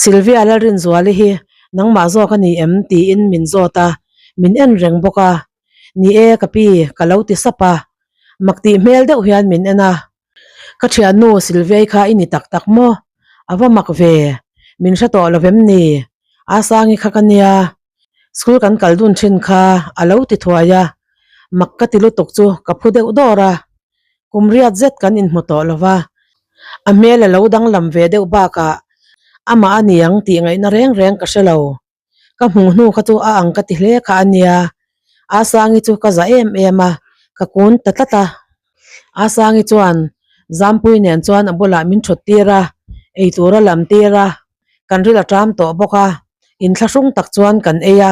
Sylvia Lalrinzuali hi nangmah zawk a ni em tiin min zawt a, min en reng bawk a, ni e ka pi ka lo ti sap a, mak tih hmel deuh hian min en a. Ka thiannu Sylviai kha i ni tak tak maw? A va mak ve, min hre tawh lo vem ni? Asangi kha ka nia. School kan kal dun thin kha a lo ti thuai a, mak ka ti lutuk chu ka phu deuh dawr a. Kum riat zet kan inhmu tawh lo va, a hmel a lo danglam ve deuh bakah amah a ni ang tih ngaihna reng reng ka hre lo. Ka hmuh hnu kha chu a ang ka ti hle kha a nia. Asangi chu ka za em em a, ka kun ta tlat a. Asangi chuan Zampui nen chuan a bulah min thut tir a, eitur a lam tir a, kan ril a ṭam tawh bawk a, inthlahrung tak chuan kan ei a.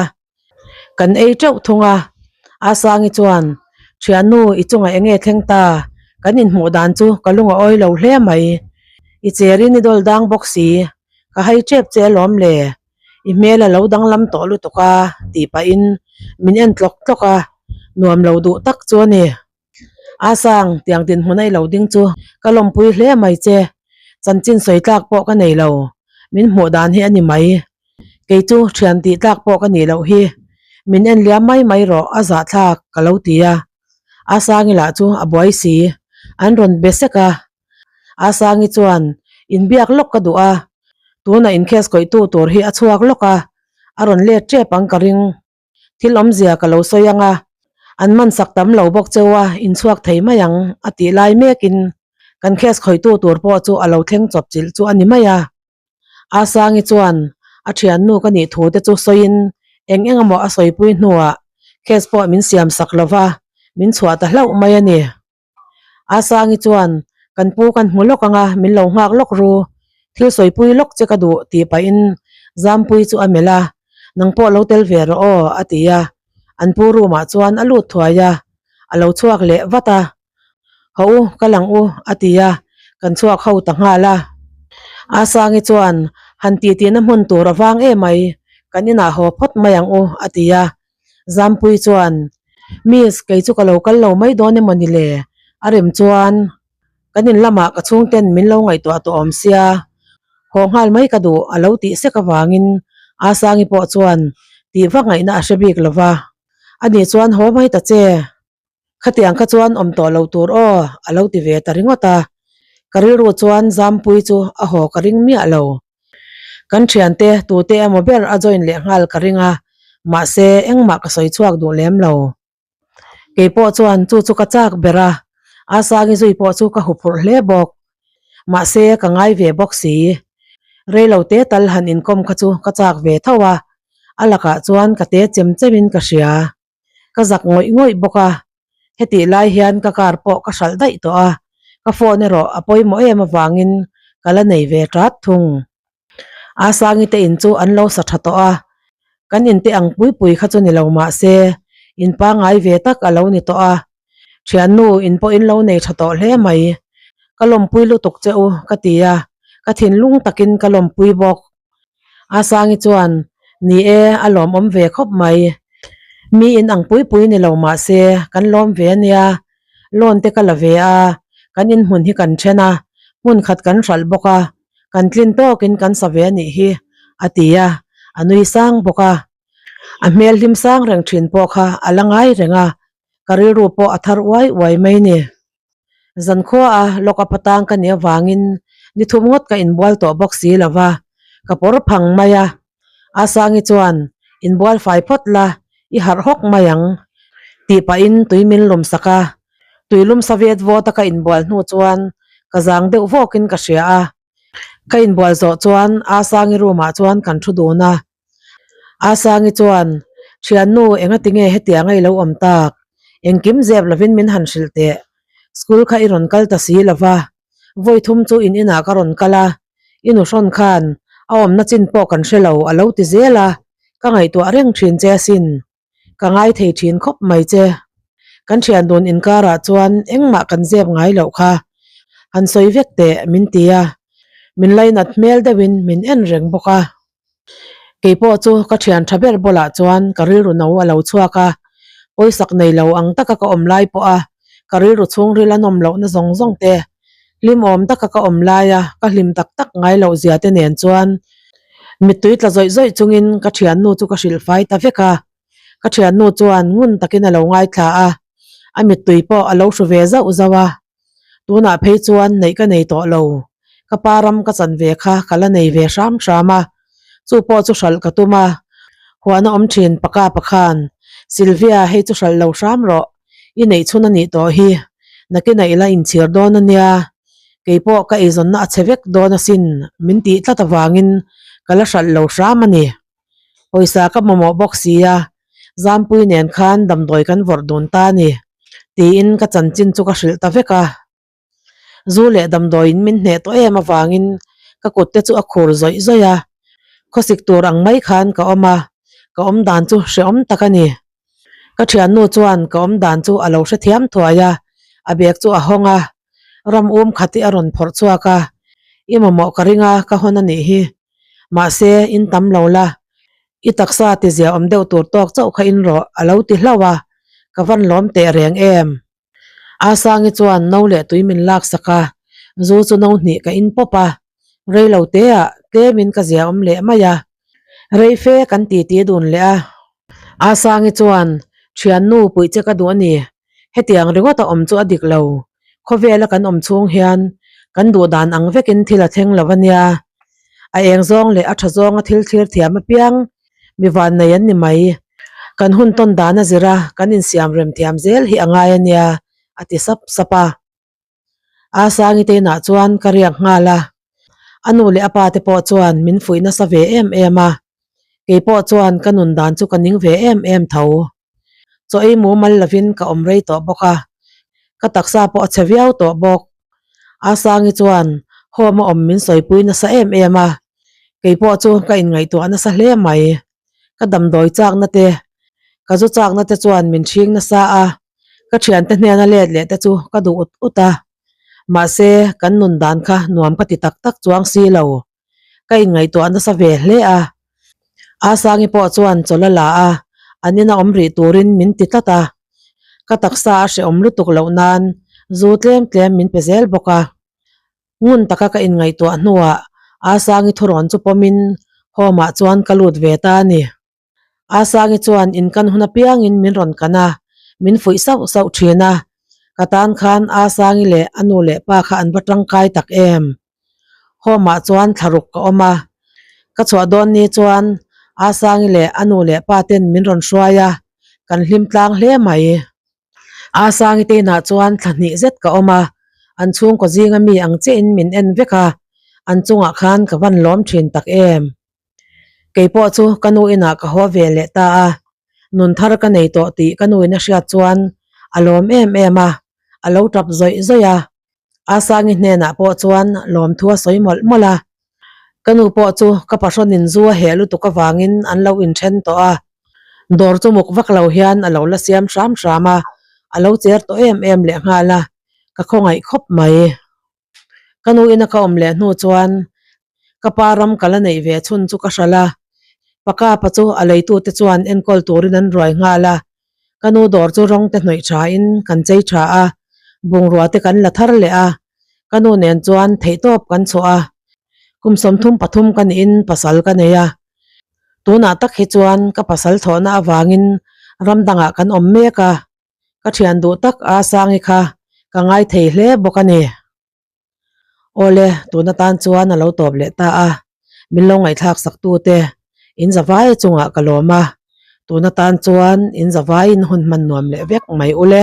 Kan ei teuh thung a, Asangi chuan, Thiannu, i chungah eng nge thleng ta? Kan inhmuh dan chu ka lung a awi lo hle mai. I cherin i dawl dang bawk si, ka hai tep che alawm le. I hmel a lo danglam tawh lutuk a, tih pahin min en tlawk tlawk a, nuam lo duh tak chu a ni. A sang, tiang dinhmun a i lo ding chu ka lawmpui hle mai che. Chanchin sawi tlak pawh ka nei lo, min hmuh dan hi a ni mai. Kei chu thian tih tlak pawh ka nih loh hi. Min en liam mai mai rawh a zahthlak ka lo ti a. A sangi lah chu a buai si, an rawn be sek a. A sangi chuan inbiak lawk ka duh a, tunah in case kawihtu tur hi a chhuak lawk a, a rawn let tep ang ka ring. Thil awmzia ka lo sawi ang a, an man sak tam lo bawk cheu a, inchhuak thei mai ang a tih lai mekin kan case khawihtu tur pawh chu a lo thleng chawp chilh chu a ni mai a. Asangi chuan a thiannu ka nih thu te chu sawiin eng eng emaw a sawipui hnuah case pawh min siam sak lo va, min chhuah ta hlauh mai a ni. Asangi chuan, Kan pu kan hmu lawk ang a, min lo nghak lawk ru. Thil sawipui lawk che ka duh, tih pahin Zampui chu a melh a, Nang pawh lo tel ve rawh aw, a ti a. An pu room ah chuan a lut thuai a, a lo chhuak leh vat a. Haw u, ka lang u, a ti a, kan chhuak ho ta nghal a. Asangi chuan, Han titihna hmun tur a vang emai, kan inah haw phawt mai ang u, a ti a. Zampui chuan, Miss, kei chu ka lo kal lo mai dawn emaw ni le? A rem chuan, Kan in lamah ka chhungten min lo ngaihtuah tawh awm sia, haw nghal mai ka duh a lo tih sek avangin Asangi pawh chuan tih vak ngaihna a hre bik lo va. Ani chuan haw mai ta che. Khatiang kha chuan awm tawh lo tur aw a lo ti ve ta ringawt a. Ka rilru chuan Zampui chu a haw ka ring miah lo. Kan thiante tute emaw ber a join leh nghal ka ring a, mahse engmah ka sawi chhuak duh lem lo. Kei pawh chuan chu chu ka chak ber a, Asangi zui pawh chu ka huphurh hle bawk. Mahse ka ngai ve bawk si. Reilo te tal han inkawm kha chu ka chak ve tho a, a lakah chuan ka te chem chemin ka hria. Ka zak ngawih ngawih bawk a, hetih lai hian ka car pawh ka hralh daih tawh a, ka phone erawh a pawimawh em avangin ka la nei ve tat thung. Asangi te in chu an lo sa tha tawh a, kan inte ang pui pui kha chu ni lo mah se in pangngai ve tak a lo ni tawh a, thiannu in pawh in lo nei tha tawh hle mai, ka lawmpui lutuk che u ka ti a, ka thinlung takin ka lawmpui bawk. Asangi chuan, Ni e, a lawmawm ve khawp mai. Mi in ang pui pui ni lo mah se, kan lawm ve a nia. Loan te ka la ve a, kan inhmun hi kan then a, hmun khat kan hralh bawk a, kan tlin tawkin kan sa ve a nih hi, a ti a, a nui sang bawk a. A hmel hlim sang reng thin pawh kha a la ngai reng a, ka rilru pawh a thar uai uai mai ni. Zankhua a lawk a patang ka nih avangin ni thum ngawt ka inbual tawh bawk si lo va, ka pawr phang mai a. Asangi chuan, Inbual fai phawt la, i harh hawk mai ang, tih pahin tui min lum sak a. Tui lum sa vet vawt a ka inbual hnu chuan ka zang deuh vawkin ka hria a. Ka inbual zawh chuan Asangi room ah chuan kan thu dun a. Asangi chuan, Thiannu, engati nge hetianga i lo awm tak? Engkim zep lovin min han hrilh teh. School kha i rawn kal ta si lo va, vawi thum chu in inah ka rawn kal a, i nu hrawn khan a awmna chin pawh kan hre lo a lo ti zel a, ka ngaihtuah reng thin che asin. Ka ngai thei thin khawp mai che. Kan thian dun inkarah chuan engmah kan zep ngai loh kha. Han sawi vek teh min ti a, min lainat hmel deuhin min en reng bawk a. Kei pawh chu ka thian tha ber bulah chuan ka rilru no a lo chhuak a, pawisak nei lo ang taka ka awm lai pawh a ka rilru chhungril a nawm lohna zawng zawng te, hlimawm taka ka awm laia ka hlim tak tak ngai loh zia te nen chuan mittui tla zawih zawih chungin ka thiannu chu ka hrilh fai ta vek a. Ka thiannu chuan ngun takin a lo ngaithla a, a mittui pawh a lo hru ve zauh zauh a. Tunah phei chuan neih ka nei tawh lo, ka pa ram ka chan ve kha ka la nei ve hram hram a, chu pawh chu hralh ka tum a. Huana awm thin paka pakhan, Sylvia hei chu hralh lo hram rawh, i neih chhun a nih tawh hi, nakinah ila inchhir dawn a nia, keipawh ka eizawnna a chhe vek dawn asin min tih tlat avangin ka la hralh lo hram a ni. Pawisa ka mamawh bawk si a, Zampui nen khan damdawi kan vawrh dun ta a ni, tiin ka chanchin chu ka hrilh ta vek a. Zu leh damdawiin min hneh tawh em avangin ka kut te chu a khur zawih zawih a, khawsik tur ang mai khan ka awm a, ka awm dan chu hrehawm tak a ni. Ka thiannu chuan ka awm dan chu a lo hrethiam thuai a, a bag chu a hawng a, ram um khat hi a rawn phawrh chhuak a, I mamawh ka ring a, ka hawn a nih hi. Mahse, in tam lo la, i taksa ti zia awm deuh tur tawk chauh kha in rawh a lo ti hlauh a, ka van lawm teh reng em. Asangi chuan no leh tui min laksak a, zu chu no hnih ka in pawp a, rei lo te ah tlemin ka zia awm leh mai a, rei fe kan titi dun leh a. Asangi chuan, Thiannu puih che ka duh a ni, hetiang ringawt a awm chu a dik lo, khawvela kan awm chhung hian kan duh dan ang vekin thil a thleng lo a nia, a eng zawng leh a tha zawnga thil thlir thiam apiang Mi vannei an ni mai. Kan hun tawn dan a zir a, kan insiam rem thiam zel hi a ngai a nia, a ti sap sap a. A Sangi te inah chuan ka riak nghal a, a nu leh a pa te pawh chuan min fuih nasa ve em em a, kei pawh chuan ka nun dan chu ka ning ve em em tho. Chaw ei mumal lovin ka awm rei tawh bawk a, ka taksa pawh a chhe viau tawh bawk. A Sangi chuan home a awm min sawipui nasa em em a, kei pawh chu ka inngaihtuah nasa hle mai. Ka damdawi chakna te, ka zu chakna te chuan min ṭhing nasa a, ka ṭhiante hnena let leh te chu ka duh ut ut a. Mahse, kan nun dan kha nuam ka ti tak tak chuang si lo. Ka inngaihtuah nasa ve hle a. Asangi pawh chuan chawlh a la a, an ina awm rih turin min ti tlat a. Ka taksa a hrehawm lutuk loh nan zu tlem tlem min pe zel bawk a. Ngun taka ka inngaihtuah hnuah Asangi thurawn chu pawmin home ah chuan ka lut ve ta a ni. Asangi chuan inkan hun apiangin min rawn kan a, min fuih sauh sauh thin a. Ka tan khan Asangi leh a nu leh pa kha an va tangkai tak em. Home ah chuan thlaruk ka awm a, ka chhuah dawn ni chuan Asangi leh a nu leh pa ten min rawn hruai a, kan hlim tlang hle mai. Asangi te inah chuan thla hnih zet ka awm a, an chhungkaw zinga mi ang chiahin min en vek a, an chungah khan ka van lawm thin tak em. Kei pawh chu ka nu inah ka haw ve leh ta a, nun thar ka nei tawh tih ka nu in a hriat chuan a lawm em em a, a lo tap zawih zawih a. Asangi hnenah pawh chuan lawmthu a sawi mawlh mawlh a, ka nu pawh chu ka pahrawnin zu a heh lutuk avangin an lo inthen tawh a, dawr chu muk vak lo hian a lo la siam hram hram a, a lo cher tawh em em lehnghal a, ka khawngaih khawp mai. Ka nu ina ka awm leh hnu chuan ka pa ram ka la neih ve chhun chu ka hralh a, Pakapa chu a leitute chuan enkawl turin an ruai nghal a, ka nu dawr chu rawng te hnawih tha in kan chei tha a, bungrua te kan la thar leh a, ka nu nen chuan theihtawp kan chhuah a, kum 33 ka niin pasal ka nei a, tunah tak hi chuan ka pasal thawhna avangin ram dangah kan awm mek a. Ka thian duh tak a Sangi kha ka ngai thei hle bawk a ni. Awle, tun atan chuan a lo tawp leh ta a, min lo ngaihthlak sak tu te in zavai chungah ka lawm a, tun atan chuan in zavaiin hun hman nuam leh vek mai ule.